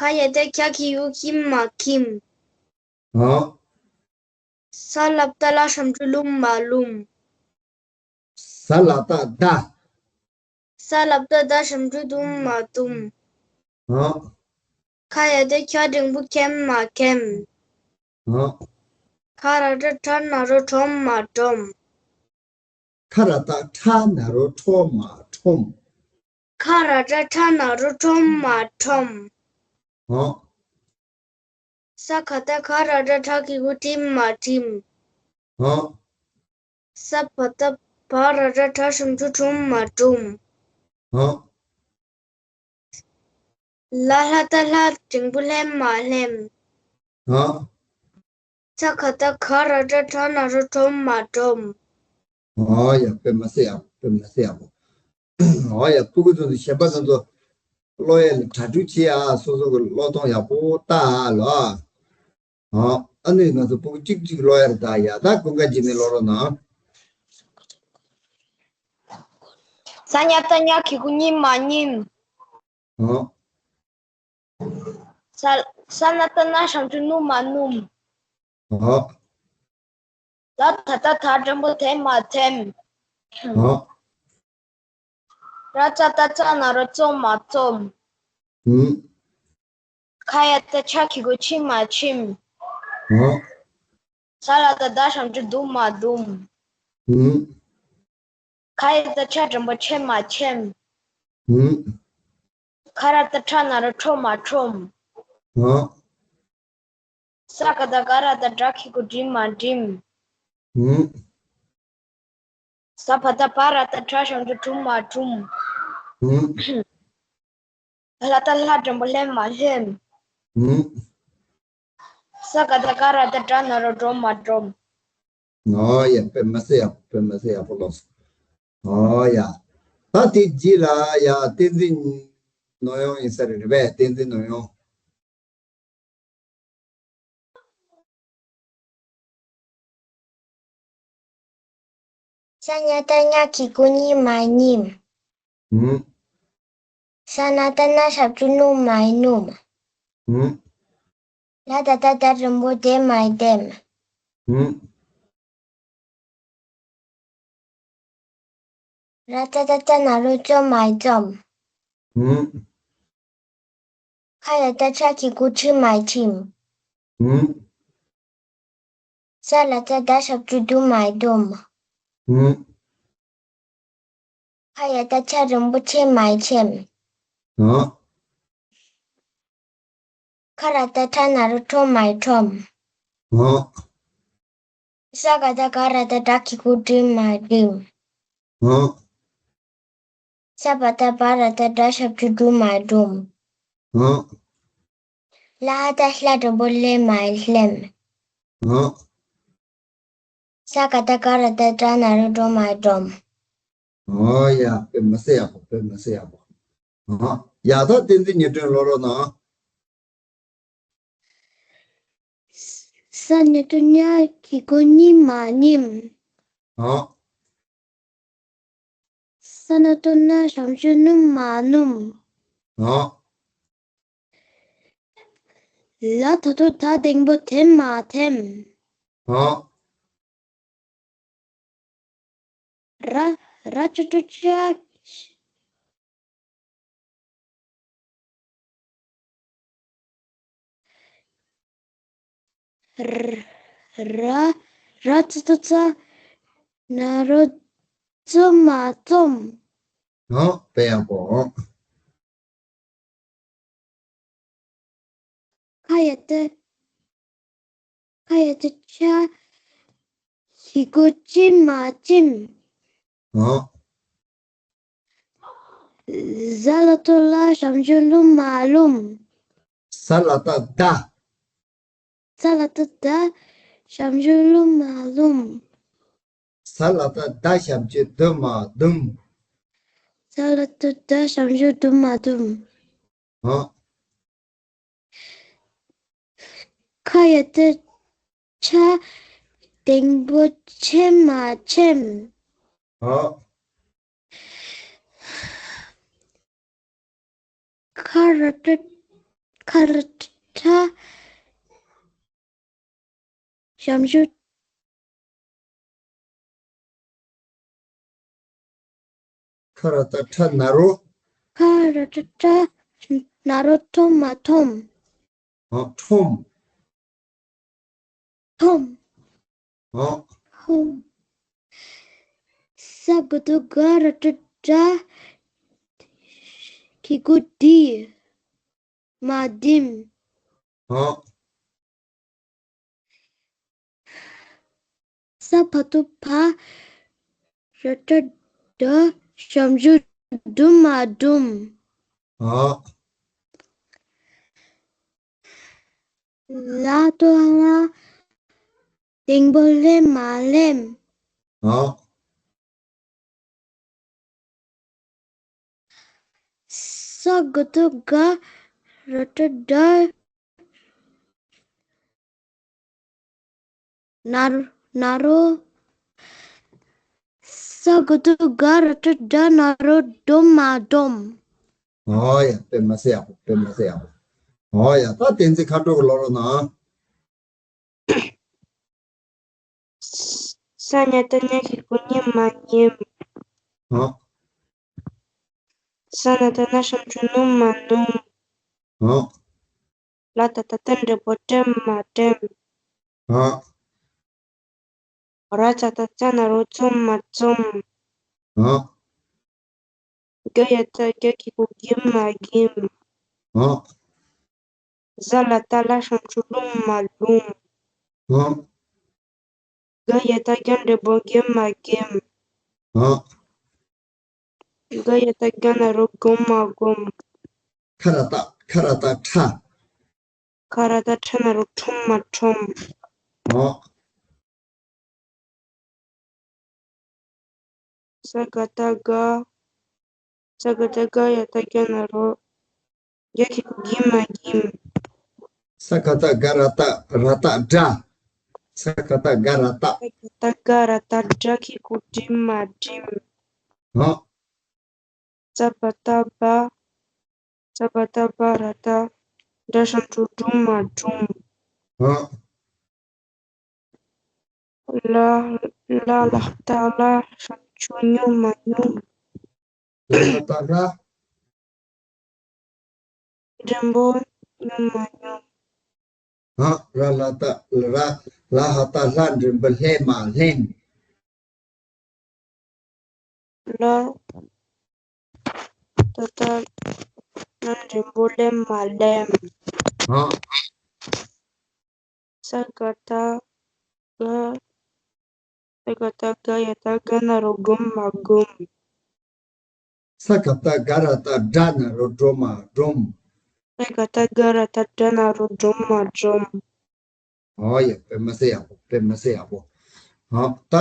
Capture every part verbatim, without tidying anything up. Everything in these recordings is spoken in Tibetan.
ཁ་ཡ་བཏགས་ཁྱ་གི་གུ་ཁྱི་མ་ཁྱིམ། ཨོ། ས་ལ་བཏགས་སླ་ཞབས་ཀྱུ་སླུ་མ་སླུམ། ས་ལ་བཏགས་སྡ། ས་ལ་བཏགས་སྡ་ཞབས་ཀྱུ་སྡུ་མ་སྡུམ། ཨོ། ཁ་ཡ་བཏགས་ཁྱ་འགྲེང་བུ་ཁྱེམ་མ་ཁྱེམ། ཨོ། ཁ་ར་བཏགས་ཁྲ་ན་རོ་ཁྲོམ་མ་ཁྲོམ། ཁ་ར་བཏགས་ཁྲ་ན་རོ་ཁྲོ་མ་ཁྲོམ། ཁ་ར་བཏགས་ཁྲ་ན་རོ་ཁྲོམ་མ་ཁྲོམ། ཨོ། ས་ག་བཏགས་སྒ་ར་བཏགས་སྒྲ་གི་གུ་སྒྲིམ་མ་སྒྲིམ། ཨོ། ས་བ་བཏགས་སྦ་ར་བཏགས་སྦྲ་ཞབས་ཀྱུ་སྦྲུམ་མ་སྦྲུམ། ཨོ། ལ་ལྷ་བཏགས་ལྷ་འགྲེང་བུ་ལྷེམ་མ་ལྷེམ། ཨོ། ཚ་ག་བཏགས་ག་ར་བཏགས་གྲ་ན་རོ་གྲོམ་མ་གྲོམ། ཨོ་ཡ། དཔེ་མ་སྲིད་ཡག་པོ། དཔེ་མ་སྲིད་ཡག་པོ། ཨོ་ཡ། སྤུ་གུ་ཚོ་ཚོ་གཞན་པ་ཚོ་ཚོ་ཀློག་ཡ་ལ་གྲ་སྒྲིག་བྱེད་ཨ། སོ་སོ་གི་ཀློག་སྟངས་ཡག་པོ་ལྟ་ཨ་ལོ། ཨོ། ཨ་ནི་ང་ཚོ་སྤུ་གུ་གཅིག་གཅིག་ཀློག་ཡ་རེད་ད། ཡ་ད་ཀུན་དགའ་འཇིགས་མེད་ཀློག་རོགས་གནང་། ས་ཉ་བཏགས་སྙ་གི་གུ་སྙི་མ་སྙིམ། ཨོ། ས་ས་ན་བཏགས་སྣ་ཞབས་ཀྱུ་སྣུ་མ་སྣུམ། ཨོ། ལ་ད་བཏགས་ད་འགྲེང་བུ་དེ་མ་དེམ། ཨོ། ར་ཙ་བཏགས་རྩ་ན་རོ་རྩོ་མ་རྩོམ། ཨུམ། ཁ་ཡ་བཏགས་ཁྱ་གི་གུ་ཁྱི་མ་ཁྱིམ། ཨོ། ས་ལ་བཏགས་སྡ་ཞབས་ཀྱུ་སྡུ་མ་སྡུམ། ཨུམ། ཁ་ཡ་བཏགས་ཁྱ་འགྲེང་བུ་ཁྱེམ་མ་ཁྱེམ། ཨུམ། ཁ་ར་བཏགས་ཁྲ་ན་རོ་ཁྲོ་མ་ཁྲོམ། ཨོ། ས་ག་བཏགས་སྒ་ར་བཏགས་སྒྲ་གི་གུ་སྒྲིམ་མ་སྒྲིམ། ཨུམ། ས་བ་བཏགས་སྦ་ར་བཏགས་སྦྲ་ཞབས་ཀྱུ་སྦྲུམ་མ་སྦྲུམ། ཨུམ། ལྷ་བཏགས་ལྷ་འགྲེང་བུ་ལྷེམ་མ་ལྷེམ། ཨུམ། ས་ག་བཏགས་སྒ་ར་བཏགས་སྒྲ་ན་རོ་སྒྲོམ་མ་སྒྲོམ། ཨོ་ཡ། དཔེ་མ་སྲིད་ཡག་པོ། དཔེ་མ་སྲིད་ཡག་པོ་ཀློག་སོང་། ཨོ་ཡ། ད་དེ་རྗེས་ལ་ཡ་བསྟན་འཛིན་ནོར་གཡང་ཡིན་ས་རེད། རེད་པས། བསྟན་འཛིན་ནོར་གཡང་། ས་ཉ་བཏགས་སྙ་གི་གུ་སྙི་མ་སྙིམ། ཨུམ། ས་ན་བཏགས་སྣ་ཞབས་ཀྱུ་སྣུ་མ་སྣུམ། ཨུམ། ལ་ད་བཏགས་ལྡ་འགྲེང་བུ་ལྡེམ་མ་ལྡེམ། ཨུམ། ར་ཙ་བཏགས་རྩ་ན་རོ་རྩོ་མ་རྩོམ། ཨུམ། ཁ་ཡ་བཏགས་ཁྱ་གི་གུ་ཁྱི་མ་ཁྱིམ། ཨུམ། ས་ལ་བཏགས་སྡ་ཞབས་ཀྱུ་སྡུ་མ་སྡུམ། ཨུམ། ཁ་ཡ་བཏགས་ཁྱ་འགྲེང་བུ་ཁྱེམ་མ་ཁྱེམ། ཨོ། ཁ་ར་བཏགས་ཁྲ་ན་རོ་ཁྲོམ་མ་ཁྲོམ། ཨོ། ས་ག་བཏགས་སྒ་ར་བཏགས་སྒྲ་གི་གུ་སྒྲིམ་མ་སྒྲིམ། ཨོ། ས་བ་བཏགས་སྦ་ར་བཏགས་སྦྲ་ཞབས་ཀྱུ་སྦྲུམ་མ་སྦྲུམ། ཨོ། ལ་ལྷ་བཏགས་ལྷ་འགྲེང་བུ་ལྷེམ་མ་ལྷེམ། ཨོ། ས་ག་བཏགས་སྒ་ར་བཏགས་སྒྲ་ན་རོ་སྒྲོ་མ་སྒྲོམ། ཨོ་ཡ། དཔེ་མི་སྲིད་ཡག་པོ། དཔེ་མི་སྲིད་ཡག་པོ། ཨོ། ཡ་ད་བསྟན་འཛིན་ཉི་སྒྲོན་ཀློག་རོགས་གནང་། ས་ཉ་བཏགས་སྙ་གི་གུ་སྙི་མ་སྙིམ། ཨོ། ས་ན་བཏགས་སྣ་ཞབས་ཀྱུ་སྣུ་མ་སྣུམ། ཨོ། ལ་ད་བཏགས་ལྡ་འགྲེང་བུ་ལྡེམ་མ་ལྡེམ། ཨོ། ར་ར་ཙ་བཏགས་རྩ། ར་ར་ཙ་བཏགས་རྩ། ན་རོ་རྩོ་མ་རྩོམ། ཨོ། དཔེ་ཡག་པོ། ཁ་ཡ་བཏགས། ཁ་ཡ་བཏགས་ཁྱ། གི་གུ་ཁྱིམ་མ་ཁྱིམ། ཨོ། ཟ་ལ་བཏགས་ཟླ་ཞབས་ཀྱུ་ཟླུམ་མ་ཟླུམ། ཟ་ལ་བཏགས་ཟླ། ཟ་ལ་བཏགས་ཟླ་ཞབས་ཀྱུ་ཟླུམ་མ་ཟླུམ། ཟ་ལ་བཏགས་ཟླ་ཞབས་ཀྱུ་ཟླུམ་མ་ཟླུམ། ཟ་ལ་བཏགས་ཟླ་ཞབས་ཀྱུ་ཟླུམ་མ་ཟླུམ། ཨོ། ཁ་ཡ་བཏགས་ཁྱ། འགྲེང་བུ་ཁྱེམ་མ་ཁྱེམ། ཨོ། ཁ་ར་བཏགས། ཁ་ར་ཏ་ཁྲ། ཞབས་ཞུ། ཁ་ར་ཏ་ཁྲ་ན་རོ། ཁ་ར་ཏ་ཁྲ་ན་རོ་ཁྲོ་མ་ཁྲོམ། ཨ། ཁྲོམ། ཁྲོམ། ཨ། ཁྲོམ། ས་ག་བཏགས་སྒ་ར་བཏགས་སྒྲ། གི་གུ་སྒྲིག་མ་སྒྲིམ། ཨ། ས་བ་བཏགས་སྦ་ར་བཏགས་སྦྲ། ཞབས་ཞུ་སྒྲུབ་མ་སྒྲུམ། ཨ། ལ་བཏགས་ལྷ། ལྡེམ་པོ་ལྡེམ་མ་ལྡེམ། ཨ། ས་ག་བཏགས་སྒ་ར་བཏགས་སྒྲ། ན་རོ། ན་རོ། ས་ག་བཏགས་སྒ་ར་བཏགས་སྒྲ། ན་རོ་སྒྲོམ་མ་སྒྲོམ། ཨོ་ཡ། དཔེ་མ་སྲིད་ཡག་པོ། དཔེ་མ་སྲིད་ཡག་པོ། ཨོ་ཡ། ད་བསྟན་འཛིན་མཁའ་འགྲོ་གི་ཀློག་རོགས་གནང་། ས་ཉ་བཏགས་སྙ་གི་གུ་སྙེ་མ་སྙེམ། ཨ། ས་ན་བཏགས་སྣ་ཞབས་ཀྱུ་སྣུ་མ་སྣུམ། ཨ། ལ་ཏ་བཏགས་ལྟ་འགྲེང་བུ་ལྟེམ་མ་ལྟེམ། ཨ། ར་ཙ་བཏགས་རྩ་ན་རོ་རྩོམ་མ་རྩོམ། ཨ། ག་ཡ་བཏགས་རྒྱ་གི་གུ་རྒྱུ་མ་རྒྱུམ། ཨ། ཟ་ལ་བཏགས་སླ་ཞབས་ཀྱུ་སླུམ་མ་སླུམ། ཨ། ག་ཡ་བཏགས་རྒྱ་འགྲེང་བུ་རྒྱུ་མ་རྒྱུམ། ཨ། ག་ཡ་བཏགས་རྒྱ་ན་རོ་རྒྱུམ་མ་རྒྱུམ། ཁ་ར་བཏགས། ཁ་ར་བཏགས་ཁྲ། ཁ་ར་བཏགས་ཁྲ་ན་རོ་ཁྲུམ་མ་ཁྲུམ། ཨ། ས་ག་བཏགས་སྒ། ས་ག་བཏགས་སྒ་ཡ་བཏགས་སྒྱ་ན་རོ། རྒྱ་གི་གུ་རྒྱུ་མ་རྒྱུམ། ས་ག་བཏགས་སྒ་ར་བཏགས་ར་བཏགས་སྒྲ། ས་ག་བཏགས་སྒ་ར་བཏགས། ས་ག་བཏགས་སྒ་ར་བཏགས་སྒྲ་གི་གུ་སྒྲིམ་མ་སྒྲིམ། ཨ། ཙ་བ་བཏགས་སྦ། ཙ་བ་བཏགས་སྦ་ར་བཏགས་སྦྲ་ཞབས་ཀྱུ་སྦྲུམ་མ་སྦྲུམ། ཨ། ལ། ལ་ལ་བཏགས་སླ་ཞབས་ཀྱུ་སྙུམ་མ་སྙུམ། ལ་ལ་བཏགས་སླ། འགྲེང་བུ་སྙུམ་མ་སྙུམ། ཨ། ར་ལ་བཏགས། ར་ལ་ཧ་བཏགས་ལྷ་འགྲེང་བུ་ལྷེམ་མ་ལྷེམ། ལ་ཏ་བཏགས་ལ་འགྲེང་བུ་ལེམ་མ་ལེམ། ཨ། ས་ག་བཏགས་སྒ། ས་ག་བཏགས་སྒ་ཡ་བཏགས་སྒྲ་ན་རོ་སྒྲུམ་མ་སྒྲུམ། ས་ག་བཏགས་སྒ་ར་བཏགས་སྒྲ་ན་རོ་སྒྲོ་མ་སྒྲོམ། ས་ག་བཏགས་སྒ་ར་བཏགས་སྒྲ་ན་རོ་སྒྲོམ་མ་སྒྲོམ། ཨོ་ཡ། དཔེ་མ་སྲིད་ཡག་པོ། དཔེ་མ་སྲིད་ཡག་པོ། ཨ། ད་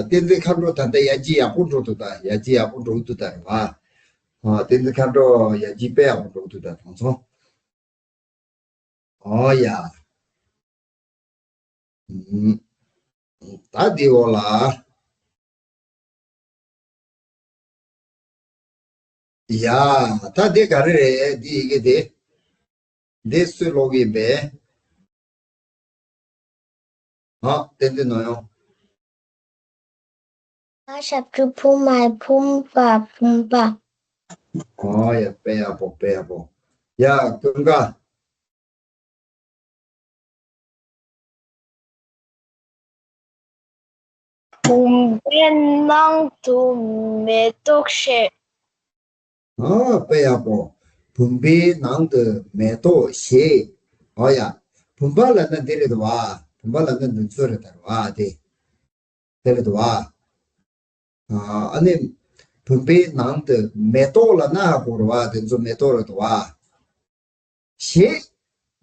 བསྟན་འཛིན་མཁའ་འགྲོ་ད་ལྟ་ཡར་རྒྱས་ཡག་པོ་འགྲོ་འདུག་ད་ཡར་རྒྱས་ཡག་པོ་འགྲོ་འདུག་ད་རེད་བ། ཨ། བསྟན་འཛིན་མཁའ་འགྲོ་ཡར་རྒྱས་དཔེ་ཡག་པོ་འགྲོ་འདུག་ད་དང་ཚོ། ཨོ་ཡ། ཨུམ། ད་འདི་འོག་ལ། ཡ། ད་འདི་ག་རེ་རེད། འདི་ཡི་གེ་དེ། འདི་སུས་ཀློག་གི་ཡིན་པས། ཨ། བསྟན་འཛིན་ནོར་གཡང་། ཕ་ཞབས་ཀྱུ་ཕུ་མ་ཡ་ཕུམ་པ་ཕུམ་པ། ཨོ་ཡ། དཔེ་ཡག་པོ། དཔེ་ཡག་པོ། ཡ། ཀུན་དགའ། བུམ་པའི་ནང་དུ་མེ་ཏོག་བཞད། ཨ། དཔེ་ཡག་པོ། བུམ་པའི་ནང་དུ་མེ་ཏོག་བཞད། ཨོ་ཡ། བུམ་པ་ལབ་ན་འདི་རེད་དོ་བ། བུམ་པ་ལབ་ན་འདི་ཚོ་རེད་དོ་བ་དེ། དེ་རེད་དོ་བ། ཨ་ནི། བུམ་པའི་ནང་དུ་མེ་ཏོག་ལབ་ན་ཧ་གོ་རེད་བ། དེ་ཚོ་མེ་ཏོག་རེད་དོ་བ། བཞད་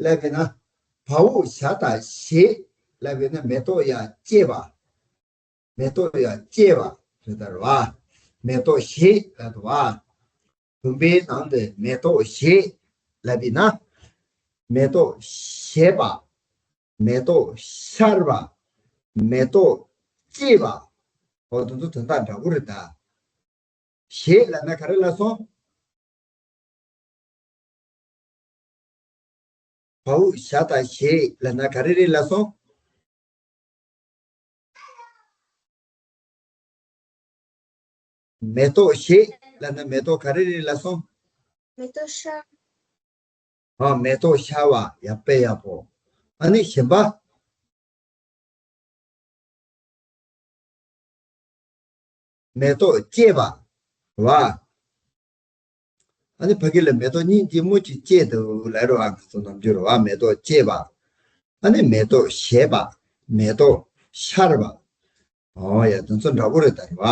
ལབ་པས་ན། བ་འོག་ཞ་བཏགས་བཞད་ལབ་པས་ན་མེ་ཏོག་ཡ་བཅད་པ། མེ་ཏོག་ཡ་བཅད་པ་རེད་ད་རེད་བ། མེ་ཏོག་བཞད་ལབ་དོ་བ། བུམ་པའི་ནང་དུ་མེ་ཏོག་བཞད་ལབ་པས་ན། མེ་ཏོག་བཞད་པ། མེ་ཏོག་ཤར་བ། མེ་ཏོག་བཅད་པ། འོ་དེ་ཚོ་དོན་དག་འདྲ་པོ་རེད་ད། བཞད་ལབ་ན་ག་རེ་ལབ་སོང་། བའོ་ཞ་དང་ཞེས་ལབ་ན་ག་རེ་རེད་ལབ་སོང་། མེ་ཏོག་ཞེས་ལབ་ན་མེ་ཏོག་ག་རེ་རེད་ལབ་སོང་། མེ་ཏོག་ཤར། ཨ། མེ་ཏོག་ཤར་བ། ཡ། དཔེ་ཡག་པོ། ཨ་ནི་གཞན་པ། མེ་ཏོག་སྐྱེས་པ། རེད་བ། ཨ་ནི་ཕ་གི་ལ་མེ་ཏོག་སྙིང་རྗེ་མོ་ཅིག་སྐྱེས་འདུག་ལབ་རེད་བ། ང་ཚོ་ནམ་རྒྱུན་རེད་བ། མེ་ཏོག་སྐྱེས་པ། ཨ་ནི་མེ་ཏོག་བཞད་པ། མེ་ཏོག་ཤར་བ། ཨོ་ཡ། དེ་ཚོ་འདྲ་པོ་རེད་ད། རེད་བ།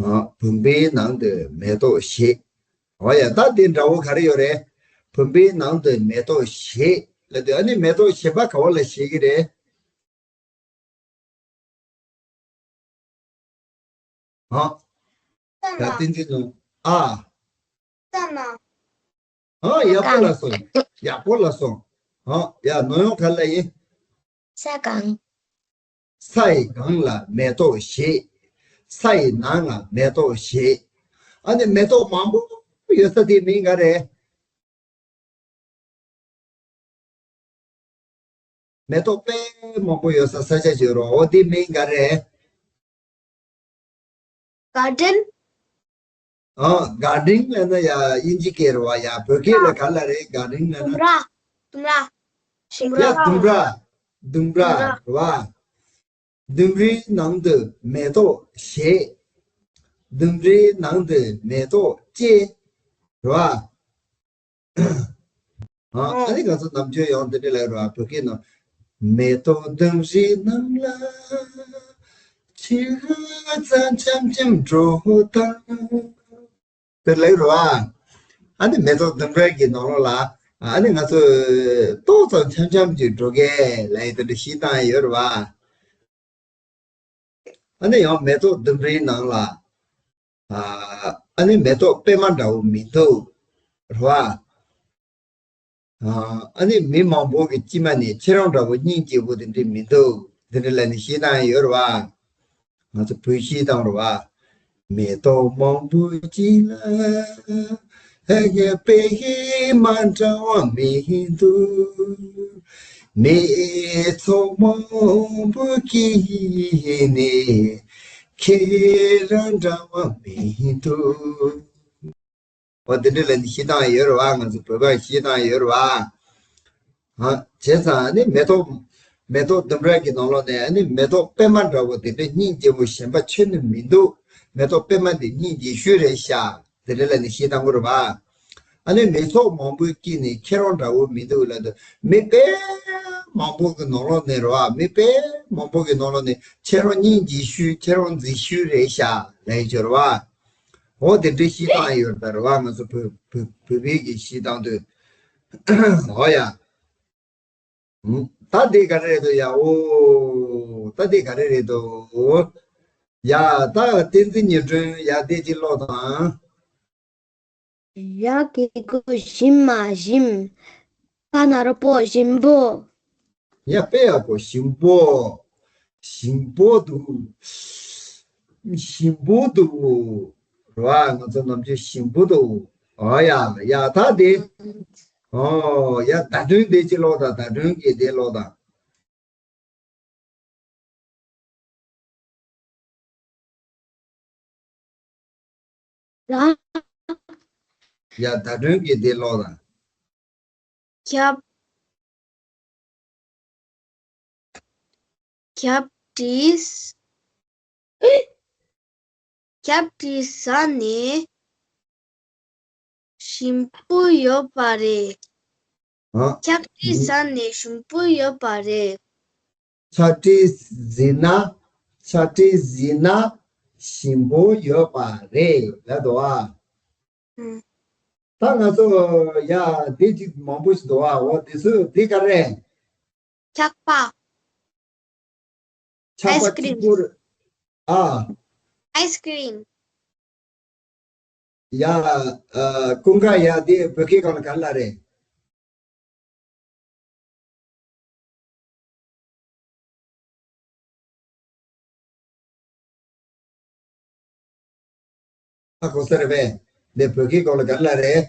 ཨ། བུམ་པའི་ནང་དུ་མེ་ཏོག་བཞད། ཨོ་ཡ། ད་དེ་འདྲ་པོ་ག་རེ་ཡོད་རེད། བུམ་པའི་ནང་དུ་མེ་ཏོག་བཞད་ལབ་དུས། ཨ་ནི་མེ་ཏོག་བཞད་པ་ག་བ་ལ་བཞད་ཀྱི་རེད། ཨ། ཡ། བསྟན་འཛིན་ནོར། ཨ། ཨ། ཡག་པོ་ལ་སོང་། ཡག་པོ་ལ་སོང་། ཨ། ཡ། ནོར་གཡོག་ག་ལ་ཡིན། ས་སྒང་། ས་ཡི་སྒང་ལ་མེ་ཏོག་བཞད། ས་ཡི་ནང་ལ་མེ་ཏོག་བཞད། ཨ་ནི་མེ་ཏོག་མང་པོ་ཡོད་ས་དེ་མིང་ག་རེ། མེ་ཏོག་དཔེ་མང་པོ་ཡོད་ས་ས་ཆ་ཞིག་རོ། འོ་དེ་མིང་ག་རེ། གར་ཌེན། ཨ། གར་ཌེན་ལབ་ན་ཡ་དབྱིན་ཇི་སྐད་རེད་བ། ཡ། བོད་སྐད་ལ་ག་ལ་རེད། གར་ཌེན་ལབ་ན། ལྡུམ་ར། ལྡུམ་ར། ལྡུམ་ར། ཡ། ལྡུམ་ར། ལྡུམ་ར་རེད་བ། ལྡུམ་རའི་ནང་དུ་མེ་ཏོག་བཞད། ལྡུམ་རའི་ནང་དུ་མེ་ཏོག་སྐྱེས། རེད་བ། ཨ། ཨ་ནི་ང་ཚོ་ནམ་རྒྱུན་ཡང་འདི་འདྲ་ལབ་རེད་བ། བོད་སྐད་ནང་། མེ་ཏོག་ལྡུམ་རའི་ནང་ལ། ཆུ་ཚང་འཆམ་འཆམ་འགྲོ་དང་། དེ་ལབ་རེད་བ། ཨ་ནི་མེ་ཏོག་ལྡུམ་ར་གི་ནང་ལོགས་ལ། ཨ་ནི་ང་ཚོ་ཏོག་ཙམ་འཆམ་འཆམ་གྱིས་འགྲོ་གས་ལབ་ཡས་དེ་འདྲ་བཤད་སྟངས་ཡོད་རེད་བ། ཨ་ནི་ཡང་མེ་ཏོག་ལྡུམ་རའི་ནང་ལ། ཨ། ཨ་ནི་མེ་ཏོག་པད་མ་འདྲ་བོ་མི་འདུག་རེད་བ། ཨ། ཨ་ནི་མི་མང་པོ་གི་དཀྱིལ་མ་ནས་ཁྱེད་རང་འདྲ་བོ་སྙིང་རྗེ་པོ་དེ་འདྲ་མི་འདུག་དེ་འདྲ་ལབ་ནས་བཤད་སྟངས་ཡོད་རེད་བ། ང་ཚོ་བོད་གཞས་བཏང་རེད་བ། མེ་ཏོག་མང་པོ་གཅིག་ལ། ཨ། ཡ། པད་མ་འདྲ་བ་མི་འདུག་མི་ཚོགས་མང་པོ་དཀྱིལ་ནས། ཁྱེད་རང་འདྲ་བ་མི་འདུག་འོ་དེ་འདྲ་ལབ་ནས་བཤད་སྟངས་ཡོད་རེད་བ། ང་ཚོ་བོད་པ་བཤད་སྟངས་ཡོད་རེད་བ། ཨ། བྱས་ཙང་ཨ་ནི་མེ་ཏོག་མེ་ཏོག་ལྡུམ་ར་གི་ནང་ལོགས་ནས། ཨ་ནི་མེ་ཏོག་པད་མ་འདྲ་བོ་དེ་འདྲ་སྙིང་རྗེ་པོ་གཞན་པ་ཁྱོན་ནས་མི་འདུག་མེ་ཏོག་པད་མ་དེ་སྙིང་རྗེ་ཤོས་རེད་ཤག་དེ་འདྲ་ལབ་ནས་བཤད་སྟངས་ཀྱི་རེད་བ། ཨ་ནི་མི་ཚོགས་མང་པོའི་དཀྱིལ་ནས་ཁྱེད་རང་འདྲ་བོ་མི་འདུག་ལབ་དུས། མི་དཔེ་མང་པོ་གི་ནང་ལོགས་ནས་རེད་བ། མི་དཔེ་མང་པོ་གི་ནང་ལོགས་ནས་ཁྱེད་རང་སྙིང་རྗེ་ཤོས། ཁྱེད་རང་མཛེས་ཤོས་རེད་ཤག་ལབ་ཡས་ཅིག་རེད་བ། འོ་དེ་འདྲའི་བཤད་སྟངས་ཡོད་རེད་ད། རེད་བ། ང་ཚོ་བོད་བོད་བོད་པའི་གི་བཤད་སྟངས་དེ། འོ་ཡ། ད་འདི་ག་རེ་རེད་འདུག་ཡ། འོ། ད་འདི་ག་རེ་རེད་འདུག་ཡ། ད་བསྟན་འཛིན་ཉི་སྒྲོན་ཡ། འདི་གཅིག་ཀློག་དང་། ཡ། གི་གུ་ཞིམ་མ་ཞིམ། ཕ་ན་རོ་པོ་ཞིམ་པོ། ཡ། དཔེ་ཡག་པོ། ཞིམ་པོ། ཞིམ་པོ་འདུག་ཞིམ་པོ་འདུག་རེད་བ། ང་ཚོ་ནམ་རྒྱུན་ཞིམ་པོ་འདུག་འོ་ཡ། ཡ། ད་དེ། འོ་ཡ། བརྡ་དོན་དེ་གཅིག་ཀློག་དང་། བརྡ་དོན་གྱི་དེ་ཀློག་དང་། ཡ། བརྡ་དོན་གྱི་དེ་ཀློག་དང་། རྒྱབ། རྒྱབ་གྲི། རྒྱབ་གྲི་ཟ་ནས་ཞིམ་པོ་ཡོད་པ་རེད། ཨ། རྒྱབ་གྲི་ཟ་ནས་ཞིམ་པོ་ཡོད་པ་རེད། རྒྱབ་གྲི་ཟ་ན། རྒྱབ་གྲི་ཟ་ན་ཞིམ་པོ་ཡོད་པ་རེད་ལབ་འདུག་ཨ། ཨང་། ད་ང་ཚོ་ཡ་འདི་གཅིག་མང་པོ་ཞིག་འདུག་ཨ། འོ་དེ་ཚོ་འདི་ག་རེ། ཆག་པ། ཆག་པ། ཨའི་སི་ཀྲིམ། གཅིག་པུར། ཨ། ཨའི་སི་ཀྲིམ། ཡ། ཨ། ཀུན་དགའ་ཡ། འདི་བོད་སྐད་སྒང་ལ་ག་རེ་ལབ་རེད། ཨ། གོ་ས་རེད་པས། འདི་བོད་སྐད་སྒང་ལ་ག་རེ་ལབ་རེད།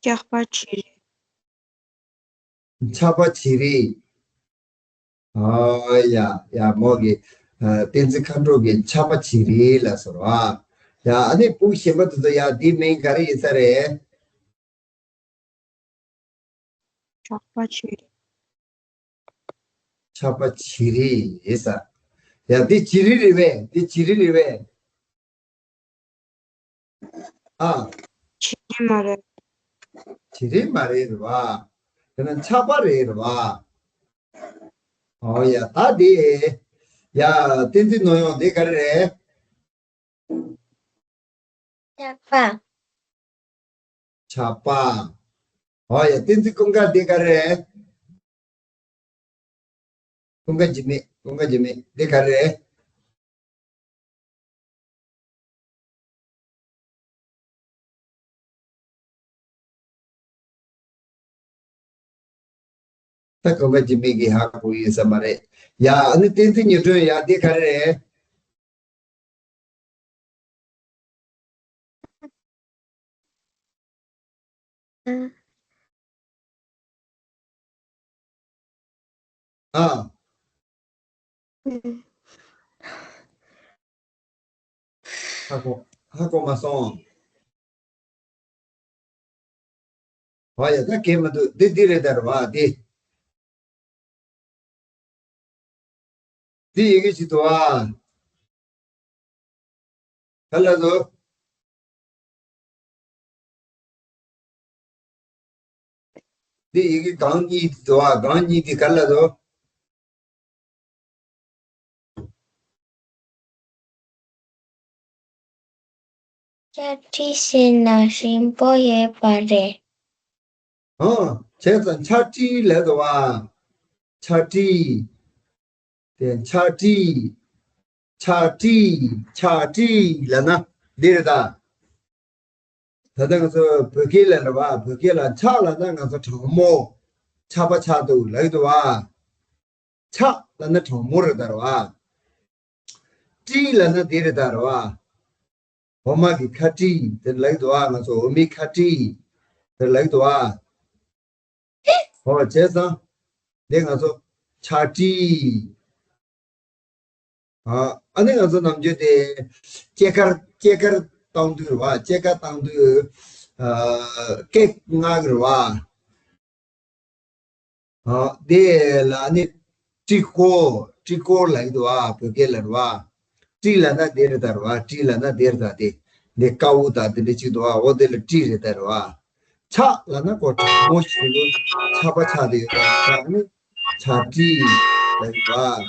ཇག་པ་བྱི་རིལ། ཆག་པ་བྱི་རིལ། ཨོ་ཡ་ཡ་མོ་གི། ཨ། བསྟན་འཛིན་མཁའ་འགྲོ་གི་ཆག་པ་བྱི་རིལ་ལ་ཟེར་བ། ཡ་ཨ་ནི་སྤུ་གུ་གཞན་པ་དེ་ཚོ་ཡ་འདི་མིང་ག་རེ་ཡིན་ས་རེད། ཇག་པ་བྱི་རིལ། ཆག་པ་བྱི་རིལ་ཡིན་ས། ཡ་འདི་བྱི་རིལ་རེད་པས། འདི་བྱི་རིལ་རེད་པས། ཨ། བྱི་རིལ་མ་རེད། བྱི་རིལ་མ་རེད་རེད་བ། དེ་ན་ཆག་པ་རེད་རེད་བ། ཨོ་ཡ་ད་དེ། ཡ་བསྟན་འཛིན་ནོར་གཡོ་འདི་ག་རེ་རེད། ཆག་པ། ཆག་པ། ཨོ་ཡ་བསྟན་འཛིན་ཀུན་དགའ་འདི་ག་རེ་རེད། ཀུན་དགའ་འཇིགས་མེད། ཀུན་དགའ་འཇིགས་མེད་འདི་ག་རེ་རེད། ད་ཀུན་དགའ་འཇིགས་མེད་ཀྱིས་ཧ་གོ་ཡོད་ས་མ་རེད། ཡ་ཨ་ནི་བསྟན་འཛིན་ཉི་སྒྲོན་ཡ་འདི་ག་རེ་རེད། ཨ། ཧ་གོ། ཧ་གོ་མ་སོང་། ཨ་ཡ་ད་གལ་མི་འདུག་འདི་འདི་རེད་ད་རེད་བ་འདི། འདི་ཡི་གེ་ཅིག་འདུག་ཨ། ག་ལ་འདུག་འདི་ཡི་གེ་སྒང་གཉིས་འདུག་ཨ། སྒང་གཉིས་འདི་ག་ལ་འདུག་ཆག་ཁྲི་ཟེར་ན་ཞིམ་པོ་ཡོད་པ་རེད། ཨང་། བྱས་ཙང་ཆག་ཁྲི་ལབ་འདུག་བ། ཆག་ཁྲི། དེ་ཆག་ཁྲི། ཆག་ཁྲི། ཆག་ཁྲི་ལབ་ན་འདི་རེད་ད། ད་ལྟ་ང་ཚོ་བོད་སྐད་ལ་རེད་བ། བོད་སྐད་ལ་ཆག་ལབ་ན་ང་ཚོ་གྲང་མོ། ཆག་པ་ཆག་འདུག་ལབ་འདུག་བ། ཆག་ལབ་ན་གྲང་མོ་རེད་ད་རེད་བ། ཁྲི་ལབ་ན་འདི་རེད་ད་རེད་བ། འོ་མ་གི་ཁ་ཁྲི་དེ་ལབ་འདུག་ཨ། ང་ཚོ་འོ་མའི་ཁ་ཁྲི་དེ་ལབ་འདུག་ཨ། འོ་བྱས་ཙང་འདི་ང་ཚོ་ཆག་ཁྲི། ཨ་ཨ་ནི་ང་ཚོ་ནམ་རྒྱུན་དེ་སྐྱེས་སྐར་སྐྱེས་སྐར་བཏང་དུས་རེད་བ། སྐྱེས་སྐར་བཏང་དུས་ཨ་ཀེག་མངགས་རེད་བ། ཨ་དེ་ལ་ནི་ཀྲི་ཀོ། ཀྲི་ཀོ་ལབ་ཀྱི་འདུག་ཨ། བོད་སྐད་ལ་རེད་བ། ཀྲི་ལབ་ན་དེ་རེད་ད་རེད་བ། ཀྲི་ལབ་ན་དེ་རེད་ད་དེ། འདི་དཀར་པོ་དང་དེ་འདྲ་ཅིག་འདུག་ཨ། འོ་དེ་ལ་ཀྲི་རེད་ད་རེད་བ། ཆག་ལབ་ན་ཀོ་ཀྲ་མོ་ཞིག་ལོ་ཆག་པ་ཆག་དེ་ཡོད་ད་རེད་བ། ནི་ཆག་ཀྲི་ལབ་ཀྱི་འདུག་ཨ།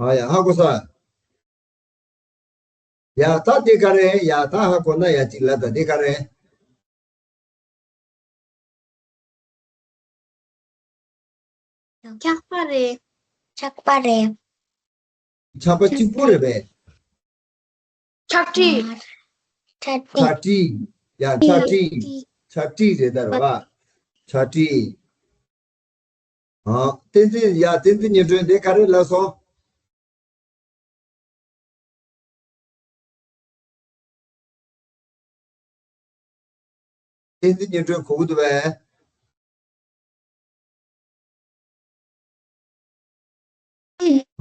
ཨ་ཡ་ཧ་གོ་ས། ཡ་ད་དེ་ག་རེ། ཡ་ད་ཧ་གོ་ན་ཡ་གཅིག་ལབ་ད། དེ་ག་རེ། ཆག་པ་རེད། ཆག་པ་རེད། ཆག་པ་གཅིག་པོ་རེད་པས། ཆག་ཁྲི། ཆག་ཁྲི། ཡ་ཆག་ཁྲི། ཆག་ཁྲི་རེད་ད་རེད་བ། ཆག་ཁྲི། ཨ། བསྟན་འཛིན། ཡ་བསྟན་འཛིན་ཉི་སྒྲོན་འདི་ག་རེ་ལབ་སོང་། བསྟན་འཛིན་ཉི་སྒྲོན་གོ་གི་འདུག་པས།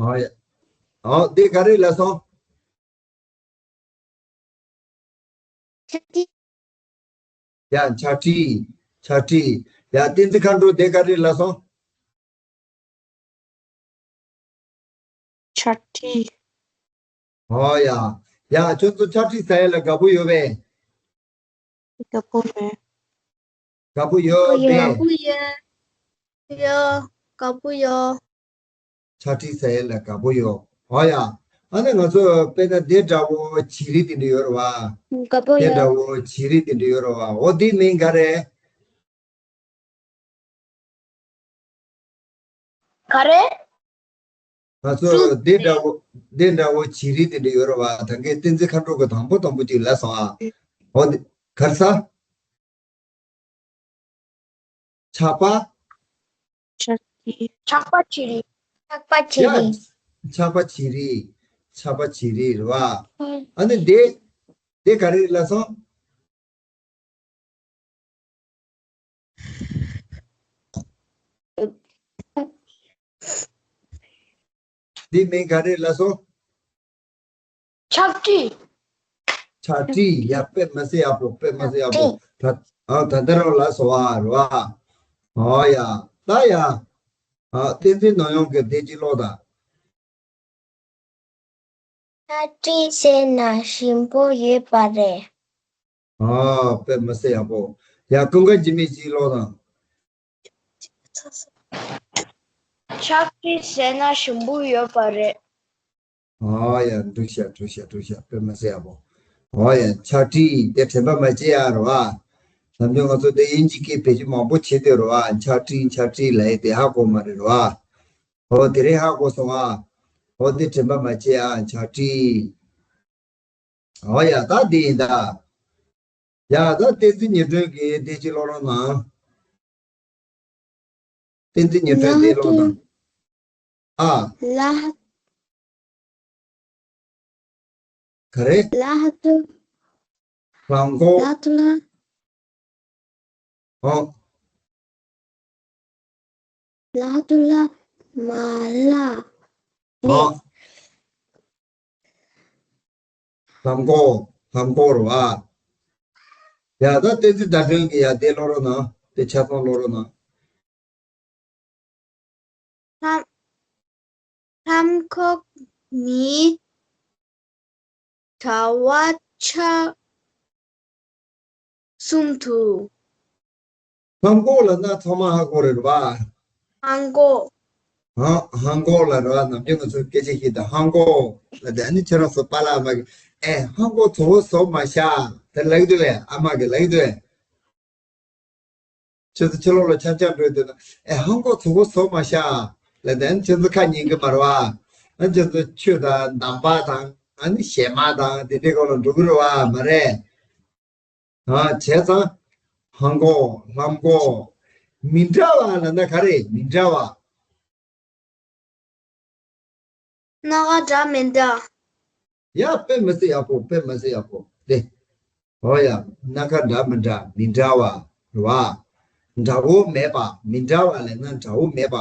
ཨ་ཡ། ཨ་འདི་ག་རེ་ལབ་སོང་། ཆག་ཁྲི། ཡ་ཆག་ཁྲི། ཆག་ཁྲི། ཡ་བསྟན་འཛིན་མཁའ་འགྲོ་འདི་ག་རེ་ལབ་སོང་། ཆག་ཁྲི། ཨོ་ཡ། ཡ་ཁྱོད་ཚོ་ཆག་ཁྲི་ཟ་ཡ་ལ་དགའ་པོ་ཡོད་པས། དགའ་པོ་མེད། དགའ་པོ་ཡོད་པས། དགའ་པོ་ཡོད། ཡོད། དགའ་པོ་ཡོད། ཆག་ཁྲི་ཟ་ཡ་ལ་དགའ་པོ་ཡོད། ཨོ་ཡ། ཨ་ནི་ང་ཚོ་དཔེར་ན་དེ་འདྲ་བོ་བྱི་རིལ་དེ་འདྲ་ཡོད་རེད་བ། དགའ་པོ་དེ་ཡོད། འདྲ་བོ་བྱི་རིལ་དེ་འདྲ་ཡོད་རེད་བ། འོ་དེའི་མིང་ག་རེ། ག་རེ། ང་ཚོ་འབྲུ། དེ་འདྲ་བོ། དེ་འདྲ་བོ་བྱི་རིལ་དེ་འདྲ་ཡོད་རེད་བ། ད་གིན་བསྟན་འཛིན་མཁའ་འགྲོ་གི་དང་པོ་དང་པོ་ཅིག་ལབ་སོང་ཨ། འོ་དེ་ག་རེ་ཟ། ཆག་པ། ཆག་པ་བྱི་རིལ། ཆག་པ་བྱི་རིལ། ཡ། ཆག་པ་བྱི་རིལ། ཆག་པ་བྱི་རིལ་རེད་བ། ཨ་ནི་དེ། དེ་ག་རེ་ལབ་སོང་། འདི་མིང་ག་རེ་ལབ་སོང་། ཆབ་ཀྲི། ཆབ་ཀྲི། ཡ། དཔེ་མི་སྲིད་ཡག་པོ། དཔེ་མི་སྲིད་ཡག་པོ། ད་ཨ་ད་ལྟ་རང་ལབ་སོང་བ་རེད་བ། ཨོ་ཡ། ད་ཡ། ཨ་བསྟན་འཛིན་ནོར་གཡང་གིས་དེ་གཅིག་ཀློག་དང་། ཆབ་ཀྲི་ཟེར་ན་ཞིམ་པོ་ཡོད་པ་རེད། ཨ་དཔེ་མི་སྲིད་ཡག་པོ། ཡ། ཀུན་དགའ་འཇིགས་མེད་ཅིག་ཀློག་དང་། ཆབ་ཀྲི་ཟེར་ན་ཞིམ་པོ་ཡོད་པ་རེད། ཨོ་ཡ། འགྲིག་ཤག་འགྲིག་ཤག་འགྲིག་ཤག་དཔེ་མི་སྲིད་ཡག་པོ། ཨོ་ཡ། ཆབ་ཀྲི་དེ་དྲན་པ་མ་བརྗེད་ཡ་རེད་བ། ནམ་རྒྱུན་ང་ཚོ་དེ་དབྱིན་ཇི་སྐད་བེད་སྤྱོད་མང་པོ་བྱེད་དེ་རེད་བ། ཆབ་ཀྲི་ཆབ་ཀྲི་ལབ་ཡ་དེ་ཧ་གོ་མ་རེད་བ། ཨོ་དེ་རིང་ཧ་གོ་སོང་ཨ། ཨོ་དེ་དྲན་པ་མ་བརྗེད་ཨ། ཆབ་ཀྲི། ཨོ་ཡ། ད་དེ་ཡིན་ད། ཡ། ད་བསྟན་འཛིན་ཉི་སྒྲོན་གྱིས་དེ་གཅིག་ཀློག་རོགས་གནང་། བསྟན་འཛིན་ཉི་སྒྲོན་དེ་ཀློག་དང་། ཨ། ལ། ག་རེ། ལ་ཧ་ཏུ། ལྷམ་གོག་ལ་ཏུ་ལ། ཨོ། ལ་ཏུ་ལ། མ་ལ། ཨོ། ལྷམ་གོག་ལྷམ་གོག་རེད་བ། ཡ། ད་བསྟན་འཛིན་ཟླ་སྒྲོན་གྱིས་ཡ་དེ་ཀློག་རོགས་གནང་། དེ་ཆ་ཚང་ཀློག་རོགས་གནང་། ལྷམ། ལྷམ་གོག་ནི་དྲ་བ་ཆ་གསུམ་དུ། ལྷམ་གོག་ལབ་ན་ཚང་མ་ཧ་གོ་རེད་བ། ལྷམ་གོག་ཧ་ལྷམ་གོག་ལབ་རེད་བ། ནམ་རྒྱུན་ང་ཚོ་སྐད་ཆ་བཤད་དུས་ལྷམ་གོག་ལབ་དུས། ཨ་ནི་ཁྱེད་རང་ཚོ་པཱ་ལགས་མ་གི་ཨེ་ལྷམ་གོག་ཚ་བོ་བཟོ་མ་ཤག་དེ་ལབ་འདུག་བས། ཨ་མ་གི་ལབ་འདུག་བས། ཁྱེད་ཚོ་ཕྱི་ལོགས་ལ་འཆམ་འཆམ་འགྲོ་དུས་ན་ཨེ་ལྷམ་གོག་ཚ་བོ་བཟོ་མ་ཤག་ལབ་དུས། ཨ་ནི་ཁྱེད་ཚོ་ཁ་ཉན་གི་མ་རེད་བ། ཨ་ཁྱེད་ཚོ་ཆོས་དང་འདམ་པ་དང་ཨ་ནི་གཞས་མ་དང་དེ་འདྲའི་སྐོར་ལ་འགྲོ་གི་རེད་བ། མ་རེད། ཨ་བྱས་ཙང་། ལྷམ་གོག་ལྷམ་གོག་མི་འདྲ་བ་ལབ་ན་ག་རེ། མི་འདྲ་བ། སྣ་ཁ་འདྲ་མི་འདྲ། ཡ། དཔེ་མི་སྲིད་ཡག་པོ། དཔེ་མི་སྲིད་ཡག་པོ་དེ། ཨོ་ཡ། སྣ་ཁ་འདྲ་མི་འདྲ། མི་འདྲ་བ་རེད་བ། འདྲ་བོ་མེད་པ། མི་འདྲ་བ་ལབ་ན་འདྲ་བོ་མེད་པ།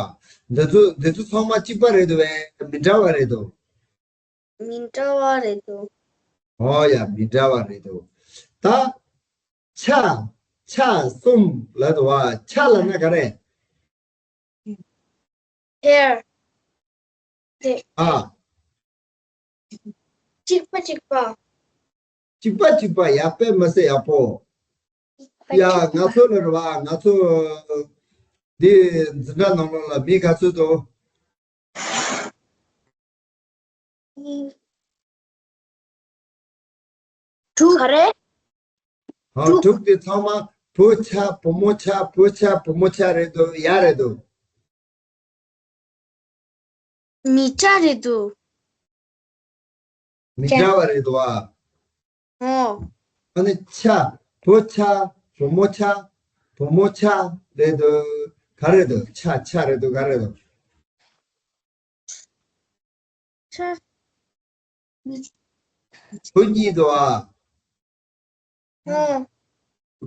འདི་ཚོ་འདི་ཚོ་ཚང་མ་གཅིག་པ་རེད་འདུག་བས། མི་འདྲ་བ་རེད་འདུག་མི་འདྲ་བ་རེད་འདུག་ཨོ་ཡ། མི་འདྲ་བ་རེད་འདུག་ད། ཆ། ཆ་གསུམ་ལབ་འདུག་བ། ཆ་ལབ་ན་ག་རེ། ཧེར། དེ། ཨ། གཅིག་པ་གཅིག་པ། གཅིག་པ་གཅིག་པ། ཡ། དཔེ་མི་སྲིད་ཡག་པོ། ཡ། ང་ཚོ་ལ་རེད་བ། ང་ཚོ་འདི་འཛིན་གྲྭ་ནང་ལོགས་ལ་མི་ག་ཚོད་འདུག་དྲུག་ག་རེ། ཨ། དྲུག་དེ་ཚང་མ་བུ་ཆ་བུ་མོ་ཆ་བུ་ཆ་བུ་མོ་ཆ་རེད་འདུག་ཡ་རེད་འདུག་མི་འདྲ་རེད་འདུག་མི་འདྲ་བ་རེད་འདུག་ཨ། ཨོ། ཨ་ནི་ཆ། བུ་ཆ། བུ་མོ་ཆ། བུ་མོ་ཆ་རེད་འདུག་ག་རེད་འདུག་ཆ་ཆ་རེད་འདུག་ག་རེད་འདུག་ཆ། བུ་གཉིས་འདུག་ཨ། ཨོ།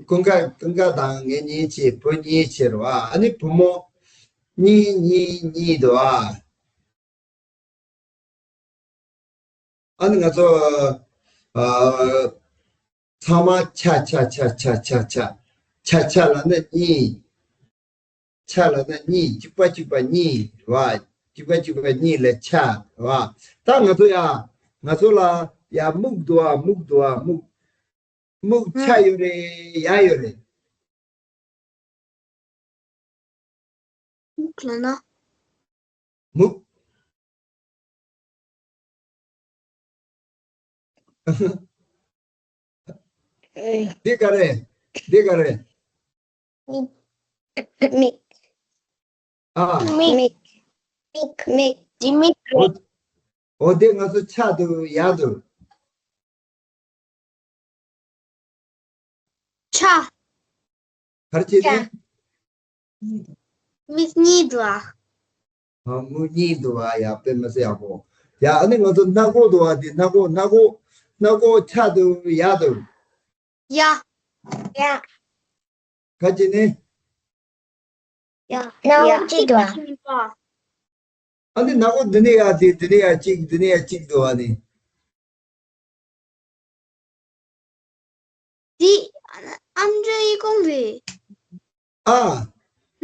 ཀུན་དགའ་ཀུན་དགའ་དང་ངེད་གཉིས་བྱས་བུ་གཉིས་བྱས་རེད་བ། ཨ་ནི་བུ་མོ་གཉིས་གཉིས་གཉིས་འདུག་ཨ། ཨ་ནི་ང་ཚོ་ཨ། ཚང་མ་ཆ་ཆ་ཆ་ཆ་ཆ་ཆ། ཆ་ཆ་ལབ་ན་གཉིས། ཆ་ལབ་ན་གཉིས། གཅིག་པ་གཅིག་པ་གཉིས་རེད་བ། གཅིག་པ་གཅིག་པ་གཉིས་ལ་ཆ་རེད་བ། ད་ང་ཚོ་ཡ། ང་ཚོ་ལ་ཡ་སྨུག་འདུག་བ། སྨུག་འདུག་བ། སྨུག་སྨུག་ཆ་ཡོད་རེད། ཡ་ཡོད་རེད། སྨུག་ལབ་ན། སྨུག་འདི་ག་རེ། འདི་ག་རེ། མིག་ཨ། མིག་མིག་མིག་འདི་མིག་རེད། འོ། འོ་དེ་ང་ཚོ་ཆ་འདུག་ཡ་འདུག་ཆ། གར་བྱེད་དེ། མིག་གཉིས་འདུག་ཨ། ཨ། མིག་གཉིས་འདུག་ཨ། ཡ། དཔེ་མི་སྲིད་ཡག་པོ། ཡ། ཨ་ནི་ང་ཚོ་སྣ་སྒོ་འདུག་ཨ། དེ་སྣ་སྒོ་སྣ་སྒོ་སྣ་སྒོ་ཆ་འདུག་ཡ་འདུག་ཡ། ཡ། ག་ཅི་ནི། ཡ། སྣ་སྒོ་གཅིག་འདུག་ཨ། ཨ་ནི་ནག་པོ་འདི་ནས་ཡར་དེ་འདི་ནས་ཡར་གཅིག་འདི་ནས་ཡར་གཅིག་འདུག་ཨ་ནི། འདི་ཨམ་ཅོག་གཡས་གོང་རེད། ཨ།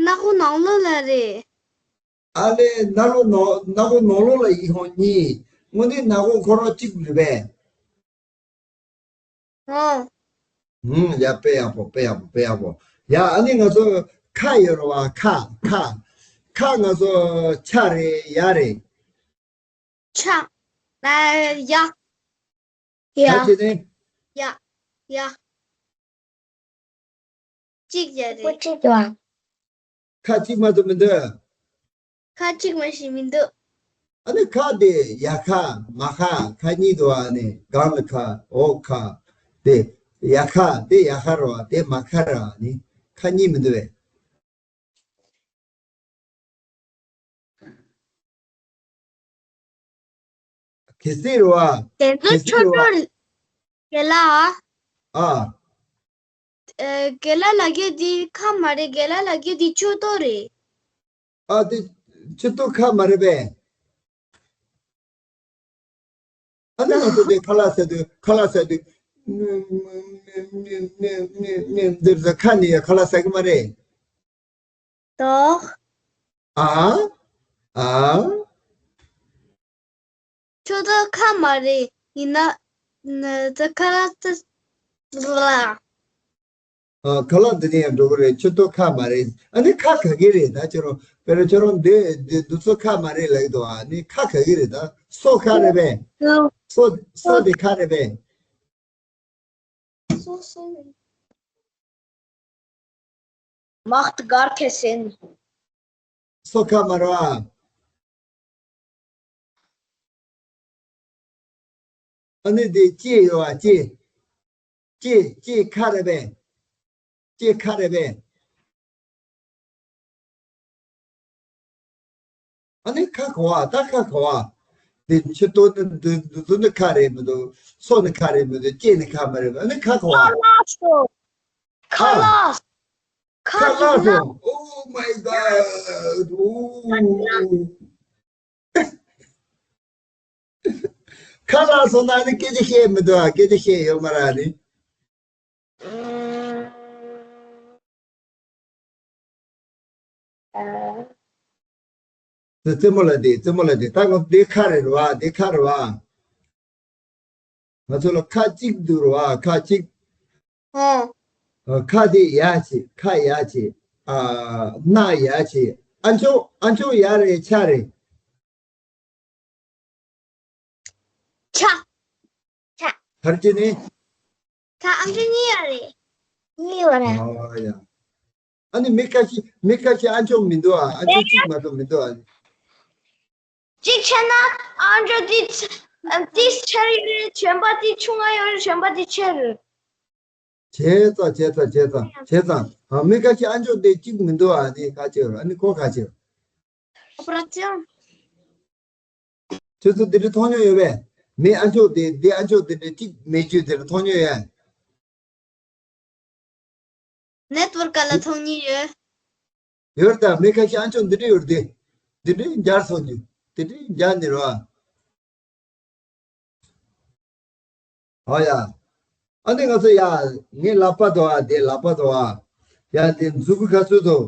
ནག་པོ་ནང་ལོགས་ལ་རེད། ཨ་ལས་ནག་པོ་ནང་ནག་པོ་ནང་ལོགས་ལ་གཡས་གོང་གཉིས། དངོས་གནས་ནག་པོ་ཁོ་རང་གཅིག་རེད་པས། ཨོ། ཧུམ། ཡ། དཔེ་ཡག་པོ། དཔེ་ཡག་པོ། དཔེ་ཡག་པོ། ཡ། ཨ་ནི་ང་ཚོ་ཁ་ཡོད་རེད་བ། ཁ། ཁ། ཁ་ང་ཚོ་ཆ་རེད། ཡ་རེད། ཆ། ཨ། ཡ། ཡ། ཁ་ཅི་ནི། ཡ། ཡ། གཅིག་ཡ་རེད། པོ་གཅིག་ཡ། ཁ་གཅིག་མ་གཏོགས་མི་འདུག་ཁ་གཅིག་མ་ཞིག་མི་འདུག་ཨ་ནི་ཁ་དེ་ཡ་ཁ་མ་ཁ་ཁ་གཉིས་འདུག་ཨ་ནི་སྒང་ལ་ཁ་འོག་ཁ། དེ་ཡ་ཁ་དེ་ཡ་ཁ་རེད་བ། དེ་མ་ཁ་རེད་བ། ཨ་ནི་ཁ་གཉིས་མི་འདུག་བས། གལ་སྲིད་རེད་བ། དེ་ཚོ་གལ་སྲིད་ཆོས་རེད་བ། གྲོགས་རྒན་ལགས། ཨ། ཨ། ཨ། རྒན་ལགས་ལ་རྒན་འདི་ཁ་མ་རེད། རྒན་ལགས་ལ་རྒན་འདི་ཆོས་གྲོགས་རེད། ཨ། དེ་ཆོས་གྲོགས་ཁ་མ་རེད་པས། ཨ་ནི་ང་ཚོ་དེ་ཁ་ལག་ཟ་དུས། ཁ་ལག་ཟ་དུས། འདིར་ཟ། ཁ་ནས་ཡ་ཁ་ལག་ཟ་གི་མ་རེད། ཏོག་ཨ། ཨ། ཁྱོད་ཚོ་ཁ་མ་རེད། ཡིན་ན། ན། ད་ཁ་ལག་ཏུ། ཨ། ཁ་ལག་འདི་ནས་ཡང་འགྲོ་གི་རེད། ཁྱོད་ཚོ་ཁ་མ་རེད། ཨ་ནི་ཁ་ག་གི་རེད་ད། ཁྱོད་རང་དཔེར་ན་ཁྱོད་རང་འདི་འདི་འདི་ཚོ་ཁ་མ་རེད་ལབ་ཀྱི་འདུག་ཨ་ནི་ཁ་ག་གི་རེད་ད། སོ་ཁ་རེད་པས། སོ། སོ་དེ་ཁ་རེད་པས། Macht gar kein Sinn. སོ་ཁ་མ་རེད་བ། ཨ་ནི་དེ་ལྕེ་ཡོད་བ། ལྕེ། ལྕེ། ལྕེ་ཁ་རེད་པས། ལྕེ་ཁ་རེད་པས། ཨ་ནི་ཁ་ག་བ། ད་ཁ་ག་བ། འདི་ཕྱི་ཏོག་ནི་འདི་འདི་ཚོ་ནི་ཁ་རེད་མི་འདུག་སོ་ནི་ཁ་རེད་མི་འདུག་ལྕེ་ནི་ཁ་མ་རེད་མི། ཨ་ནི་ཁ་ག་བ། ཁ་ལག་སོ། ཁ་ཨ། ལག་ཁ་ལག་སོ། Oh my God. Oh. ཁ་ལག་སོང་ན་ནི་སྐད་ཆ་བཤད་མི་འདུག་ཨ། སྐད་ཆ་བཤད་ཡོད་མ་རེད་ཨ་ནི། དེ་རྩེད་མོ་ལ་དེ། རྩེད་མོ་ལ་དེ། ད་ང་འདི་ཁ་རེད་བ། འདི་ཁ་རེད་བ། ང་ཚོ་ལ་ཁ་གཅིག་འདུག་རེད་བ། ཁ་གཅིག་ཨོ། ཁ་དེ་ཡ་བྱེད། ཁ་ཡ་བྱེད། ཨ། སྣ་ཡ་བྱེད། ཨ་མཆོག་ཨ་མཆོག་ཡ་རེད་ཆ་རེད། ཆ། ཆ། ག་རེ་བྱས་ནས། ཁ་ཨ་མཆོག་གཉིས་ཡོད་རེད། གཉིས་ཡོད་རེད། ཨོ་ཡ། ཨ་ནི་མི་ཁ་ཤས། མི་ཁ་ཤས་ཨ་མཆོག་མི་འདུག་ཨ། ཨ་མཆོག་གཅིག་མ་གཏོགས་མི་འདུག་ཨ། གཅིག་བྱས་ན་ཨ་མཆོག་དེ་ཚ། ཨ། དེ་ཆེ་ཡོད་རེད། གཞན་པ་དེ་ཆུང་ང་ཡོད་རེད། གཞན་པ་དེ་ཆེ་རེད། བྱས་ཙང་། བྱས་ཙང་། བྱས་ཙང་། བྱས་ཙང་། ཨ། མི་ཁ་ཤས་ཨ་མཆོག་དེ་གཅིག་མི་འདུག་ཨ། དེ་ཁ་ཆེ་རེད། ཨ་ནི་ཁོ་ཁ་ཆེ་རེད། ཨོ་པ་ར་ཤོན། ཁྱོད་ཚོ་དེ་འདྲ་མཐོང་མྱོང་ཡོད་པས། མི་ཨ་མཆོག་དེ། དེ་ཨ་མཆོག་དེ་འདྲ་གཅིག་མེད་རྒྱུ་དེ་འདྲ་མཐོང་མྱོང་ཡོད། ནེ་ཊི་ཝར་ཀ་ལ་མཐོང་མྱོང་ཡོད། ཡོད་ད། མི་ཁ་ཤས་ཨ་མཆོག་འདི་འདྲ་ཡོད་དེ། འདི་འདྲ་འབྱར་སོང་རྒྱུ། འདི་འདྲ་འབྱར་ནི་རེད་བ། ཨོ་ཡ། ཨ་ནི་ང་ཚོ་ཡ། ངའི་ལག་པ་དང་ཨ། དེ་ལག་པ་དང་ཨ། ཡ། དེ་མཛུ་གུ་ག་ཚོད་དང་